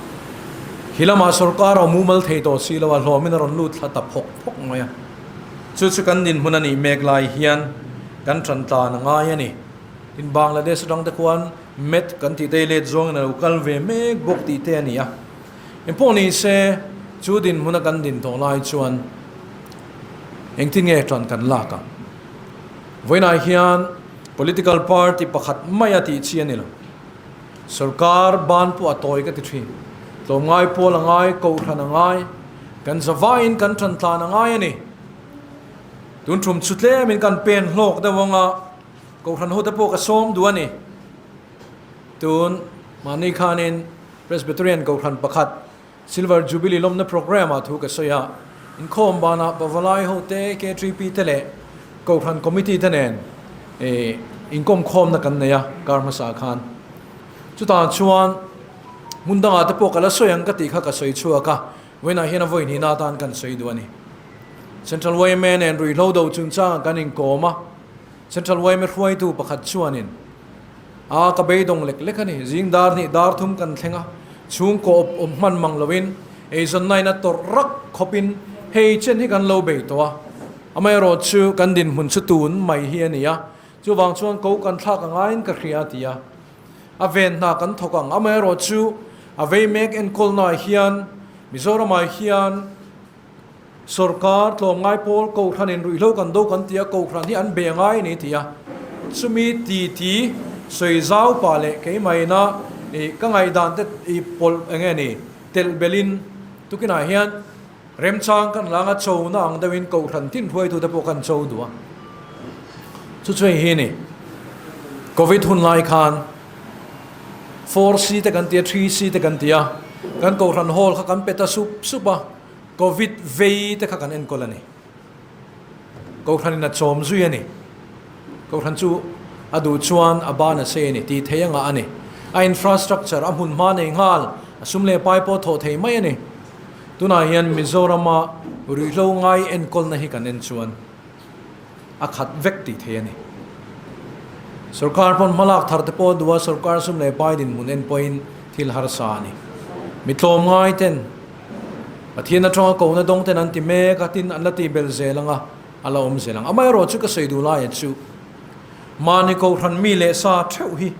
Khi lamah sorkar a mumal thei tawh si lo a, hlawmin a rawn lut thla ta phawk phawk mai a. Chu chu kan dinhmun a nih mek lai hian kan tan tlan a ngai a ni. Tin, Bangladesh atang te khuan meth kan tih te let zawngin a lo kal ve mek bawk tih te a ni a. Engpawh ni se, chu dinhmuna kan din tawh lai chuan engtin nge ṭan kan lak ang? Vawiinah hian political party pakhat maia tih chi a ni lo. Sorkar ban pawh a tawi ka ti thin. Tlawmngai pawl a ngai, kohhran a ngai, kan zavaiin kan tan tlan a ngai a ni. Tun thum chu tlemin kan pen hlawk deuh ang a, kohhran hote pawh ka sawm duh a ni. Tun mahni khanin Presbyterian kohhran pakhat Silver Jubilee lawmna programme ah thu ka sawi a, inkhawm banah Pavalai hote, K3P te leh Kohhran Committee te nen inkawm khawmna kan nei a kar hmasa khan. Chutah chuan hmun dangah te pawh ka la sawi ang ka tih kha ka sawi chhuak a, vawiinah hian a vawi hnihna atan kan sawi duh a ni. Central yma nen ruihhlo do chungchangah kan inkawm a, Central yma hruaitu pakhat chuanin, A, ka beidawng lek lek a ni. Zing dar hnih dar thum kan thleng a, chhungkaw awp awm hman mang loin eizawnnain a tawrh rak khawpin hei chen hi kan lo bei tawh a. Amaherawh chu kan dinhmun chu tun mai hi a ni a, chuvang chuan ko kan thlak a ngaiin ka hria a ti a. A ven hna kan thawk ang. Amaherawh chu a vei mek enkawlnaah hian Mizoramah hian Sorkar tlawmngai pawl Kohhranin ruihhlo kan do kan ti a, Kohhran hi an be ngai a ni ti a. Chumi ti ti sawi zau pah leh keimahina ih ka ngaihdan te ih pawlh eng nge ni telh belhin tukinah hian remchang kan la anga chona ang deuhin Kohhran tin hruaitute pawh kan cho duh a. Chu chu hei hi ni Covid hun lai khan 4C te kan ti a, 3C te kan ti a, kan Kohhran hall kha kan pe ta sup sup a. Covid vei te kha kan enkawl a ni. Kohhranin a chawm zui a ni. Kohhran chu a duh chuan a ban a sei a ni, tih thei a ngah a ni. A infrastructure, a hmun hma nei nghal, a sum leh pai pawh thawh thei mai a ni. Tunah hian Mizorama ruihhlo ngai enkawlna hi kan en chuan a khat vek tih thei a ni. Sorkar pawn hmalak thar te pawh a duh a, sorkar sum leh pai dinhmun en pawhin thil harsa a ni. Mi tlawmngai ten Pathian atanga kohna dawng ten an ti mek a, tin an la tih belh zel ang a, a la awm zel ang. Amaherawhchu ka sawi duh laiah chu mahni kohhran mi leh sa theuh hi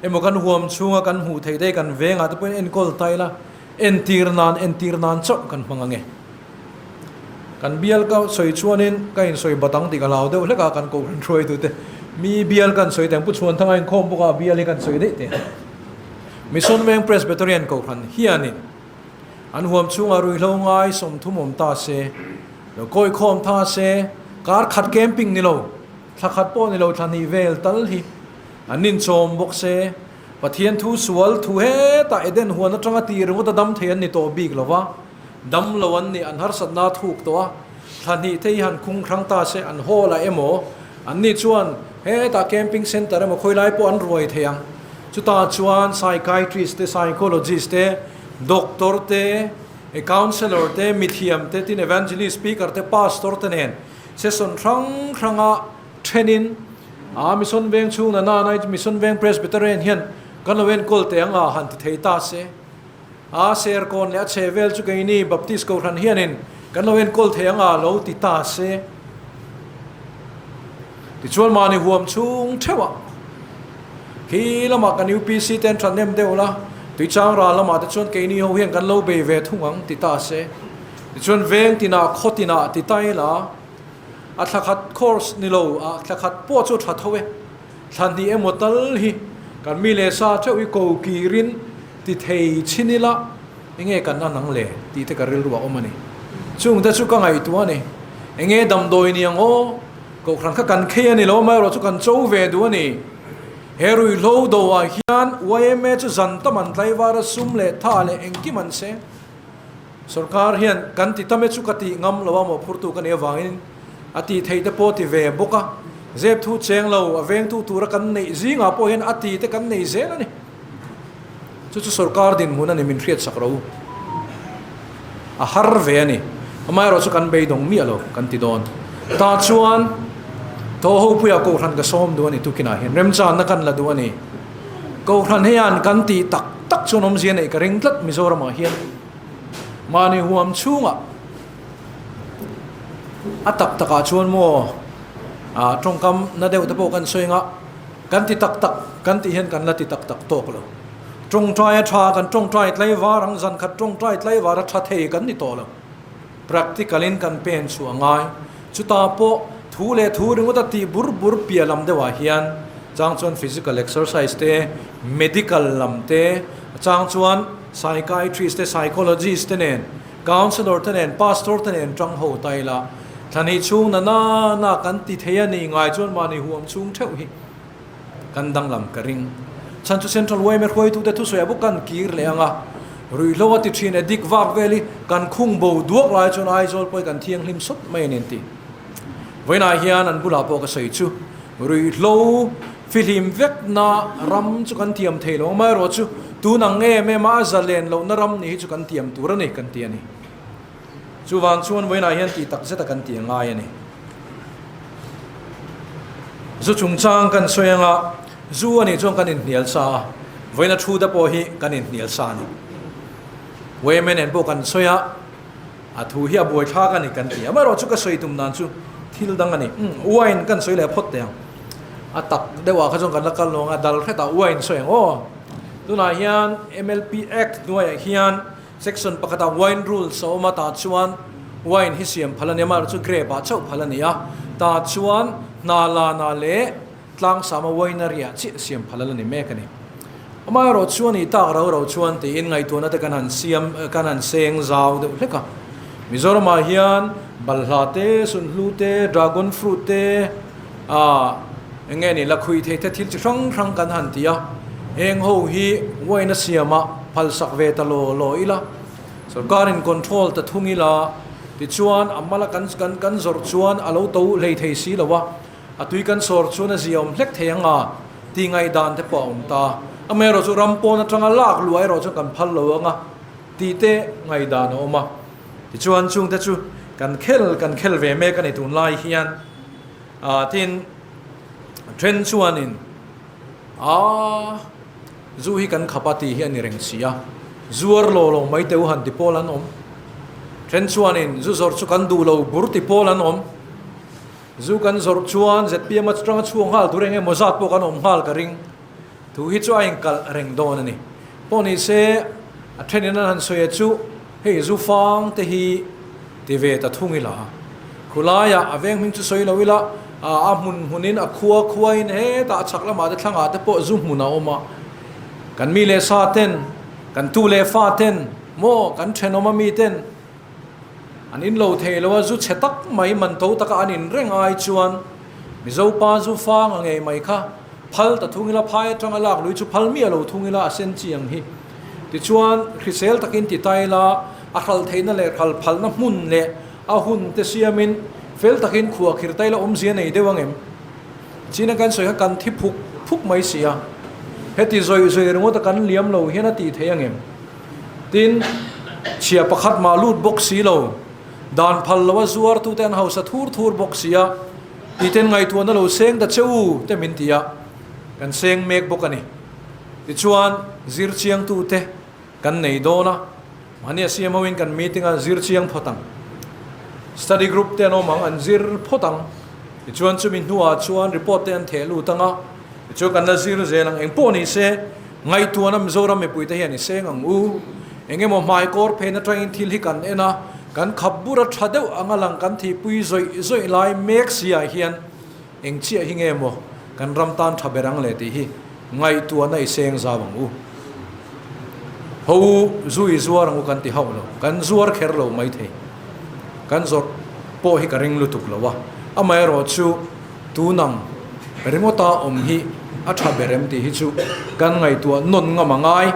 emaw kan huam chhunga kan hmuh theih te kan vengah te pawhin enkawl ta ila, entir nan entir nan chauh kan hmang ang e. Kan bial ka sawi chuanin ka insawi bat ang tih ka hlau deuh hlek a, kan kohhran hruaitute mi bial kan sawi teh ang, Pu Chhuanthanga inkhawm bawk a, bial hi kan sawi daih teh ang. Mission Veng Presbyterian kohhran hianin an huam chhungah ruihhlo ngai 30 awm ta se, lo kawikhawm tha se, kar khat camping ni lo, thla khat pawh ni lo thla hnih vel tal hi an inchawm bawk se, Pathian thu sual thu hetah Eden huan atanga tih ringawt a dam thei an ni tawh bik lo va. Dam lo an nih, an harsatna a thuk tawh a, thla hnih te hi han khung hrang ta se, an hall ah emaw, an nih chuan hetah camping centre emaw khawi lai pawh an ruai thei ang. Chutah chuan psychiatrist te, psychologist te, doctor te, counsellor te, mithiam te, tin evangelist, speaker te, pastor te nen session hrang hranga thenin a Mission Veng chhung na nana Mission Veng Presbyterian hian kan lo enkawl teh ang a han ti thei ta se. A serkawn leh a chhe vel chu keini Baptist Kohhran hianin kan lo enkawl thei ang a lo ti ta se. Tichuan mahni huam chhung theuh ah khi lamah kan UPC te an thahnem deuh la, Tuichang ral lamah te chuan keini ho hian kan lo bei ve thung ang ti ta se. Tichuan veng tinah khaw tinah ti ta ila a thla khat course ni lo a thla khat pawh chu tha tho e. Thla hnih emaw tal hi kan mi leh sa theuh hi ko kirin ti thei chhin ila enge kan an ang le tih te ka rilru a awm a ni. Chung te chu ka ngaihtuah a ni. Enge damdawi ni ang aw? Kohhran kha kan khei a ni lo amaherawh chu kan cho ve duh a ni. He ruihhlo do ah hian yma chu zan tam an tlaivar a sum leh tha leh engkim an seng. Sorkar hian kan ti tam e chu ka tih ngam lo a mawhphurtu ka nih avangin a tih theih te pawh ti ve bawk a, zep thu cheng lo a vengtu tura kan neih zingah pawh hian a ti te kan nei zel a ni. Chu chu sorkar dinhmun a ni min hriat sak ro. A har ve a ni. Amaherawh chu kan beidawng miah lo kan ti dawn. Tah chuan Thawhhopuia Kohhran ka sawm duh a ni tukinah hian remchanna kan la duh a ni. Kohhran hian kan tih tak tak chuan awmzia neih ka ring tlat Mizoramah hian mahni huam chhungah a tak takah chuan maw ah tawngkam na deuh te pawh kan sawi anga kan ti tak tak kan tih hian kan la ti tak tak tawk lo. Tawngtai a tha kan tawngtai tlaivar ang zan khat tawngtai tlaivar a tha thei kan ni tawh lo. Practical in kan pen chhuah a ngai. Chutah pawh. Thu leh thu ringawt a tih bur bur piah lam deuhah hian chang chuan physical exercise te, medical lam te, chang chuan psychiatrist te, psychologist te nen, counsellor te nen, pastor te nen tang ho ta ila thlahnih chhung na na na kan ti thei a nih ngai chuan mahni huam chhung theuh hi kan danglam ka ring. Chhan chu Central yma hruaitute thusawi ah bawk kan kir leh ang a, ruihhlo a ti thin e dik vak vel hi kan khung bo duak lai chuan Aizawl pawh hi kan thianghlim sawt mai a ni an ti. Vawiinah hian an bulah pawh ka sawi chu ruihhlo fihlim vekna ram chu kan tiam thei lo amaherawh chu tun ang em em a a zalen lohna ram ni hi chu kan tiam tur a ni kan ti a ni. Chuvang chuan vawiinah hian tih tak zeta kan ti a ngai a ni. Zu chungchang kan sawi anga zu a nih chuan kan inhnial sa a, vawiina thu te pawh hi kan inhnial sa a ni. Women nen pawh kan sawi a, a thu hi a buaithlak a ni kan ti a, amaherawh chu ka sawi tum dan chu thil dang a ni. Umm wine kan sawi leh phawt teh ang. A tak deuhah kha chuan kan la kal lo ang a, dal hretah wine sawi ang aw. Tunah hian MLP Act hnuaiah hian Section pakhatah wine rules a awm a, tah chuan wine hi siam phal a ni a, amaherawhchu grape ah chauh phal a ni a, tah chuan hna lana leh tlangsama winery ah chiah siam phal a la ni mek a ni. Amaherawh chuan i tak rau rau chuan tiin ngaihtuahna te kan han siam kan han seng zau deuh hlek a. Mizoramah hian balhla te, sunhlu te, dragon fruit te, ah eng nge ni lakhuih thei te thil chi hrang hrang kan han ti a, heng ho hi wine a siam ah phalsak ve ta law law ila, sorkar in control ta thung ila, tichuan a mala kan kan kan zawrh chuan a lo to hlei thei si lo a, a tui kan sawr chuan a zia awm hlek thei ang a tih ngaihdan te pawh a awm ta. Amaherawhchu ram pawn atanga lak luah erawh chuan kan phal lo ang a tih te ngaihdan a awm a, tichuan chungte chu kan khel kan khel ve mek a ni tunlai hian. Ah tin then chuanin ah zu hi kan khap a tih hi a ni reng si a, zuar lo lo mai teu han ti pawl an awm. Then chuanin zu zawrh chu kan duh lo bur ti pawl an awm. Zu kan zawrh chuan zpm atanga chhuak nghal tur eng emaw zat pawh kan awm nghal ka ring. Thu hi chu a inkalh reng dawn a ni. Pawh ni se a thenin an han sawi a chu hei zu fang te hi ti ve ta thung ila. Khulaiah a veng hming chu sawi lo ila a hmun hmunin a khua khuain hetah a chhak lamah te thlangah te pawh zu hmun a awm a. Kan mi leh sa ten, kan tu leh fa ten maw kan thenawm a mi ten an in lo thei lo a, zu chhe tak mai man to taka an in reng ai chuan Mizo pa zu fang a ngei mai kha Phal ta thung ila, phai atanga lak lui chu phal miah lo thung ila a sen chi ang hi. Tichuan, hrisel takin ti ta ila, a hral theihna leh hral phalna hmun leh a hun te siamin fel takin khuah khir ta ila awmzia nei deuh ang em? China kan sawi kha kan thi phuk phuk mai si a, heti zawih zawih ringawt a kan liam lo hian a tih theih ang em? Tin, chhia pakhat mah lut bawk si lo, dan phal lo a zuartute an hausa thur thur bawk si a, Titen ngaihtuahna lo seng ta che u te min ti a, kan seng mek bawk a ni. Tichuan, zir chiangtute kan nei dawn a, mahni a siam hoin kan meeting a zir chiang phawt ang. Study group te an awm ang, an zir phawt ang. Tichuan, chumi hnuah chuan report te an theh lut ang a, tichuan kan la zir zel ang. Engpawh ni se, ngaihtuahna Mizoram mipuite hian i seng ang u. Eng emaw hmaikawr phen atangin thil hi kan en a, kan khap bur a tha deuh anga lang kan thihpui zawih zawih lai mek si ah hian eng chiah hi nge maw kan ram tan tha ber ang le tih hi ngaihtuahna i seng zau ang u. Ho u, zu i zuar ang u kan ti hauh lo, kan zuar kher lo maithei. Kan zawrh pawh hi ka ring lutuk lo a, amaherawh chu tunang ringawta awm hi a tha ber em tih hi chu kan ngaihtuah nawn ngam a ngai.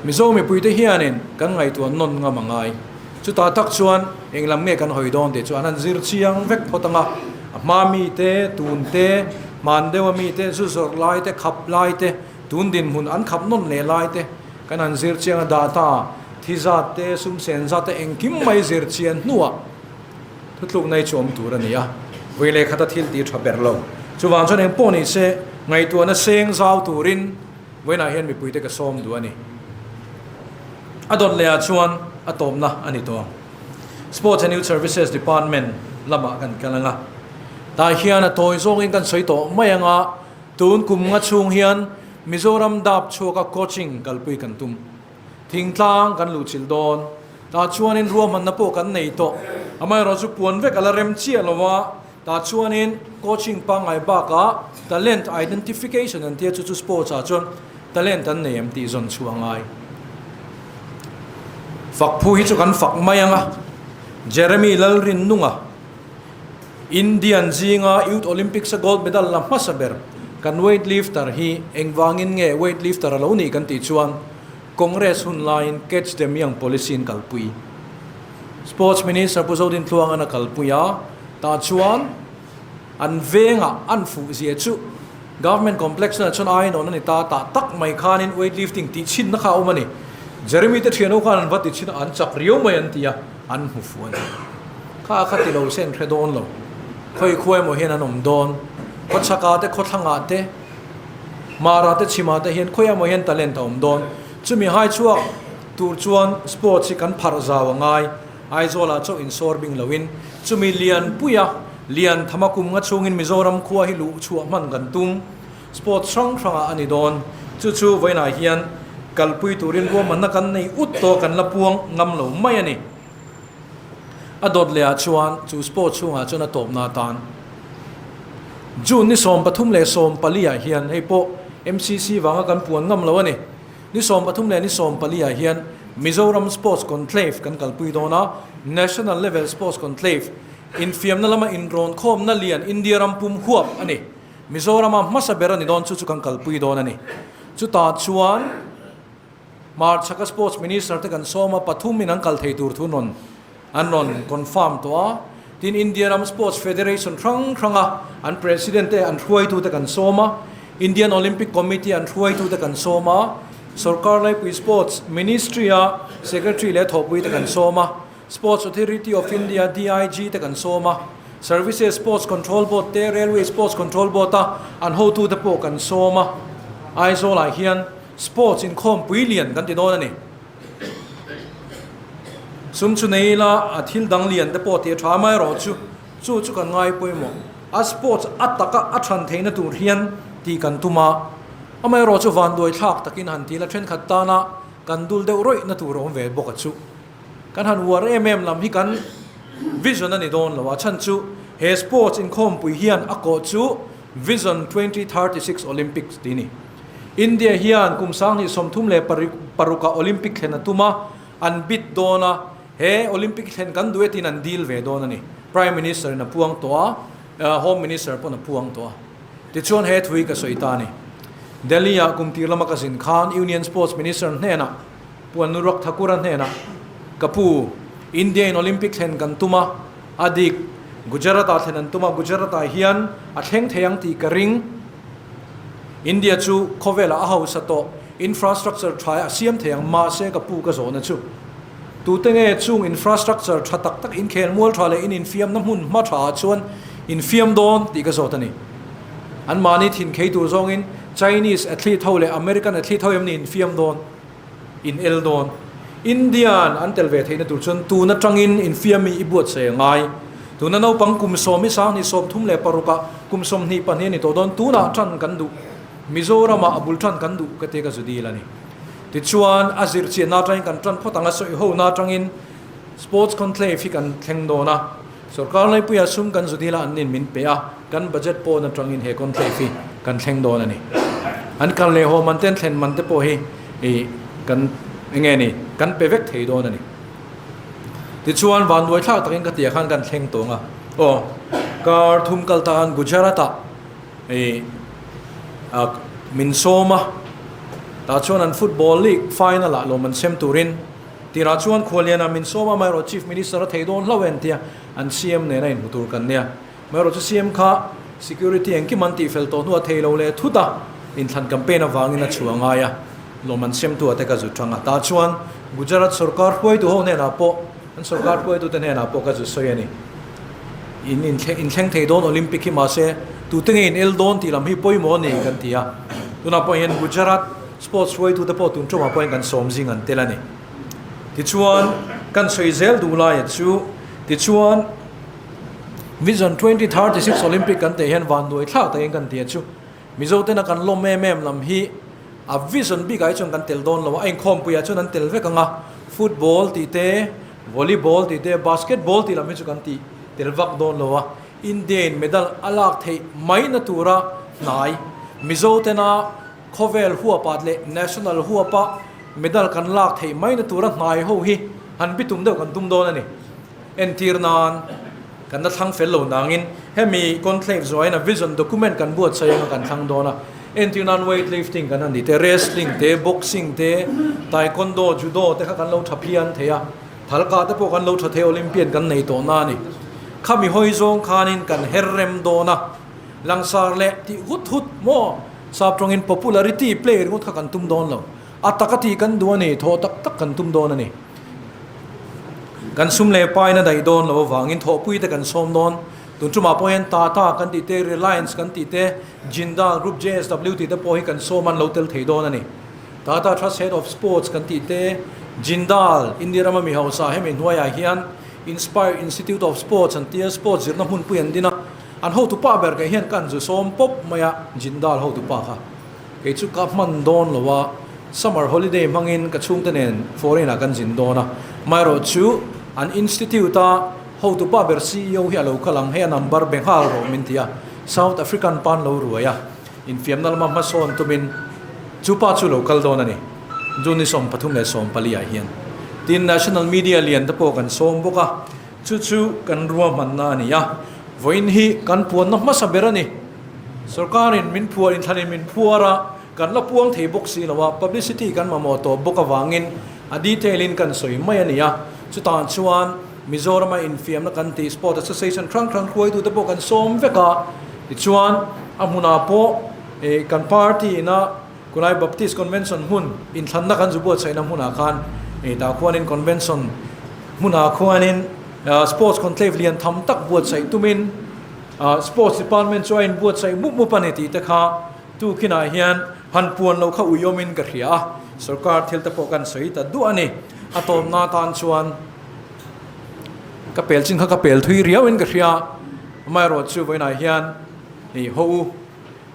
Mizo mipuite hianin kan ngaihtuah nawn ngam a ngai. Chutah tak chuan eng lam nge kan hawi dawn tih chu an han zir chiang vek phawt ang a, a hma mite, tun te, hman deuha mite, zu zawrh lai te, khap lai te, tun dinhmun an khap nawn leh lai te kan han zir chiang a, data, thi zat te, sum sen zat te engkim mai zir chian hnuah thutlukna hi chu awm tur a ni a, vawi leh khata thil tih tha ber lo. Chuvang chuan eng pawh ni se ngaihtuahna seng zau turin Vawiinah hian mipuite ka sawm duh a ni. A dawt lehah chuan a tawpna a ni tawh ang. Sports and Youth Services Department lamah kan kal ang a. Tah hian a tawi zawngin kan sawi tawh mai ang a, tun kum nga chhung hian Mizoram dap chhuaka coaching kalpui kan tum. Thingtlang kan luhchilh dawn. Tah chuanin ruahmanna pawh kan nei tawh. Amaherawhchu puan vek a la rem chiah lo a. Tah chuanin coaching pangngai bakah talent identification an tia chu chu sports ah chuan talent an nei em tih zawn chhuah a ngai. Fak phu hi chu kan fak mai ang a, Jeremy Lalrinnunga, Indian zinga Youth Olympics a gold medal la hmasa ber kan weightlifter hi engvangin nge weightlifter a lo nih kan tih chuan Congress hun laiin Catch them young policy in kalpui. Sports Minister Pu Zodin Tluangan a kalpui a, tah chuan an vengah an fuh zia chu Government Complex na chuan ainawn a ni ta, tah tak mai khanin weightlifting tih chhinna kha a awm a ni. Jeremy te thianho khan an va ti chhin a, an chak riau mai an ti a, an hmu fuh a ni. Kha kha ti lo se an hre dawn lo. Khawi khuai emaw hian an awm dawn. Khawchhakah te, khawthlangah te, Hmarah te, chhimah te hian khawi emaw hian talent a awm dawn. Chumi hai chhuak Tur chuan sports hi kan pharh zau a ngai, Aizawlah chauh insawr bing loin chumi Lianpuia lian thama kum nga chhungin Mizoram khua hi luh chhuah hman kan tum. Sports hrang hrangah a ni dawn. Chu chu vawiinah hian kalpui turin ruahmanna kan nei ut tawh kan la puang ngam lo mai a ni. A dawt lehah chuan chu sports chhungah chuan a tawpna atan June ni 34 leh 14 ah hian hei pawh MCC vanga kan puan ngam lo a ni. Ni 13 leh ni 14 ah hian Mizoram Sports Conclave kan kalpui dawn a, National Level Sports Conclave, infiamna lama inrawn khawmna lian India ram pum huap a ni. Mizorama hmasa ber a ni dawn chu chu kan kalpui dawn a ni. Chutah chuan Hmarchhaka Sports Minister te kan sawm a, pathum in an kal thei tur thu rawn an rawn confirm tawh a. Tin, India ram Sports Federation hrang hranga an President te an hruaitute kan sawm a, Indian Olympic Committee an hruaitute kan sawm a, Sorkar Laipui Sports Ministry a Secretary leh thawhpui te kan sawm a, Sports Authority of India DIG te kan sawm a, Services Sports Control Board te Railway Sports Control Board a an hotute pawh kan sawm a, Aizawl-ah hian Sports inkhawmpui lian kan ti dawn a ni. Sum chu nei ila a thil dang lian te pawh tih a tha mai erawh chu chu chu kan ngai pawimawh. A sports a taka a than theihna tur hian tih kan tum a, amaherawh chu vanduai thlak takin han ti ila thenkhat tana kan dul deuh rawih na tur a awm ve bawk a chu. Kan han uar em em lam hi kan vision a ni dawn lo a, chhan chu he sports inkhawmpui hian a kawh chu Vision 2036 Olympics tih a ni. India hian kum 2036 ah Olympic thlen a tum a, an bid dawn a, he Olympic thlen kan duh e tiin an deal ve dawn a ni. Prime Minister in a puang tawh a, Home Minister pawn a puang tawh a. Tichuan he thu hi ka sawi ta a ni. Delhi ah kum tir lama ka zin khan Union Sports Minister hnenah, Pu Anurag Thakur-a hnenah, Ka pu, India in Olympic thlen kan tum a, a dik, Gujarat ah thlen an tum a, Gujarat ah hian a thleng thei ang tih ka ring. India chu khawvelah a hausa tawh, infrastructure tha a siam thei ang, mahse ka pu ka zawhna chu tute nge chung infrastructure tha tak tak inkhel mual tha leh in infiamna hmun hma tha ah chuan infiam dawn tih ka zawt a ni. An mahni thin khei tur zawngin Chinese athlete ho leh American athlete ho em ni infiam dawn, in el dawn. Indian an tel ve theihna tur chuan tun atangin infiammi i buatsaih a ngai. Tuna naupang kum sawm i 20 36 ah kum 22 a ni tawh dawn. Tunah tan kan duh. Mizoramah a bul tan kan duh ka tia ka zu dil a ni. Tichuan a zirchianna atangin kan tan phawt ang a, sawihona atangin Sports Conclave hi kan thleng dawn a. Sorkar Laipuia sum kan zu dil a an nin min pe a, kan budget pawn atangin he conclave hi kan thleng dawn a ni. An kal leh haw man te an thlen man te pawh hi ih kan enge ni kan pe vek thei dawn a ni. Tichuan vanduai thlak takin ka tia khan kan thleng tawng a, aw kar thum kal ta khan Gujarat ah ih min sawm a, tah chuan an football league final ah lawm an sem turin Tirah chuan Khualiana min sawm a, amaherawh Chief Minister a thei dawn hlauh e an tia, an CM nena inhmu tur kan nia. Amaherawh chu CM kha security engkim an tihfel tawh hnuah thei lo leh thut a, inthlan campaign avangin a chhuah ngai a, lawm an sem tu ah te ka zu tang a. Tah chuan Gujarat sorkar hruaitu ho hnenah pawh, an sorkar hruaitute hnenah pawh ka zu sawi a ni. In inthleng thei dawn Olympic hi mahse tute nge in el dawn tih lam hi pawimawh a ni kan ti a. Tunah pawh hian Gujarat Sports hruaitute pawh tun ṭawmah pawhin kan sawm zing an tel a ni. Tichuan, kan sawi zel duh laia chu, tichuan Vision 2036 Olympic kan teh hian vanduai thlak takin kan ti a chu. Mizo tena kan lawm em em lam hi a vision bikah hi chuan kan tel dawn lo a, a inkhawmpuiah chuan an tel vek ang a, football tih te, volleyball tih te, basketball tih lam hi chu kan tih tel vak dawn lo a. India-in medal a lak theih mai na tura hnai Mizo tena khawvel huapa leh national huapa medal kan lak theih mai na tura hnai ho hi han bitum deuh kan tum dawn a ni. Entir nan kan la thlang fel lo nangin hemi conclave zuain a vision document kan buatsaih anga kan thlang dawn a. Entir nan weightlifting kan han ti te, wrestling te, boxing te, taekwondo, judo te kha kan lo tha phian thei a. Thalka te pawh kan lo tha thei Olympian kan nei tawh na a ni. Khami hawi zawng khanin kan her rem dawn a, langsar leh tih hut hut maw sap tawngin popularity play ringawt kha kan tum dawn lo. A taka tih kan duh a ni, thawh tak tak kan tum dawn a ni. Kan sum leh pain a daih dawn lo avangin thawhpui te kan sawm dawn. Tun tumah pawh hian Tata kan tih te, Reliance kan tih te, Jindal Group JSW tih te pawh hi kan sawm an lo tel thei dawn a ni. Tata Trust Head of Sports kan tih te, Jindal, India rama mi hausa hemi hnuaiah hian Inspire Institute of Sports an tia sports zirna hmunpui an din a, an hotupa ber kei hian ka an zu sawm pawp mai a, Jindal hotupa kha kei chu ka hman dawn lo a, summer holiday hmangin ka chhungte nen foreign ah kan zin dawn a, amaherawh chu an institute a hotupa ber ceo hi a lo kal ang, hei a number be nghal rawh min ti a, South African pan lo ruai a. Infiamna lama hmasawn tumin chu pa chu lo kal dawn a ni. June ni 34 ah hian tin National Media lian te pawh kan sawm bawk a, chu chu kan ruahmanna a ni a. Vawiin hi kan puanna hmasa ber a ni. Sorkarin min phuar, inthlanin min phuar a, kan la puang thei bawk si lo a, publicity kan mamawh tawh bawk avangin a detail in kan sawi mai a ni a. Chutah chuan Mizorama infiamna kan tih Sport Association hrang hrang hruaitute pawh kan sawm vek a, tichuan a hmunah pawh ih kan party ina Kulai Baptist Convention hmun inthlanna kan zu buatsaihna hmunah khan ih tah khuanin Convention hmunah khuanin Sports Conclave lian tham tak buatsaih tumin Sports Department chu a inbuatsaih mup mup a ni tih te kha tukinah hian han puan loh kha uiawmin ka hria a, sorkar thil te pawh kan sawi ta duah a ni. A tawpna atan chuan ka pel chin kha ka pel thui riau in ka hria, amaherawh chu vawiinah hian ih ho u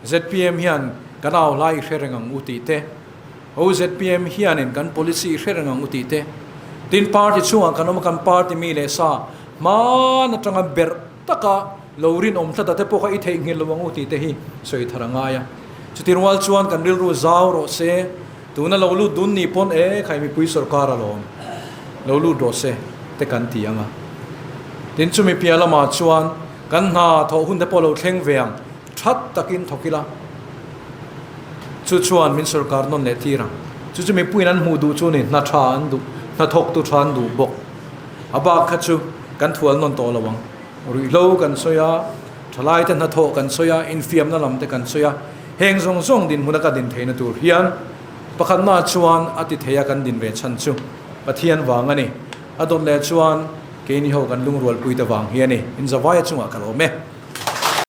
zpm hian kan au hlai i hre reng ang u tih te, ho u zpm hianin kan policy i hre reng ang u tih te, tin party chungah kan awm a kan party mi leh sa hman atanga berh taka lo rinawm tlat a te pawh kha i theihnghilh lo ang u tih te hi sawi thar a ngai a, chuti rual chuan kan rilru zau rawh se. Tuna lo lut dun ni pawn e khai mipui sorkar alawm lo lut rawh se te kan ti ang a. Tin chumi piah lamah chuan kan hna thawh hun te pawh lo thleng ve ang that takin thawk ila chu chuan min sorkar nawn leh tir ang. Chu chu mipuiin an hmuh duh chu ni hna tha an duh hna thawk tu tha an duh bawk. A bak kha chu kan thual nawn tawh lo ang. Ruihhlo kan sawi a, thalai te hnathawh kan sawi a, infiamna lam te kan sawi a. Heng zawng zawng dinhmuna ka din theihna tur hian pakhatna chuan a ti thei a kan din ve chhan chu Pathian vang a ni. A dawt leh chuan keini ho kan lungrualpuite vang hi a ni. Inzavaia chungah ka lawm e.